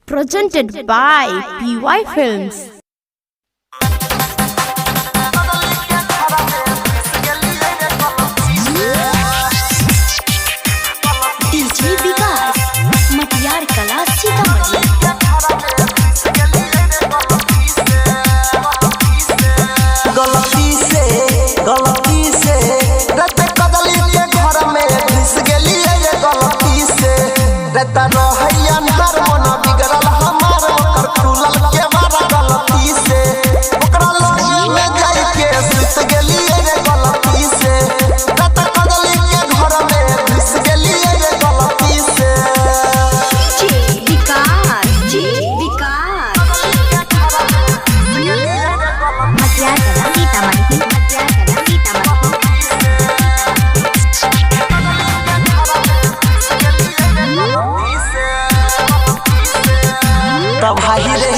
Presented by PY Films. DJ Vikas Matiyar Kala Sitamarhi. गलती से, गलती से रत कदली के घर में घुस गेली रे। गलती से रत रहैया अंदर, मन बिगड़ल हमार, ओकर खुलल के बारा। गलती से ओकरा लगे में जाई के सुत गेली रे। गलती से रत कदली के घर में घुस गेली रे। गलती से। डीजे विकास, जी विकास, मटियार कला सीतामढ़ी, मटियार कला सीतामढ़ी। तब भाई रे,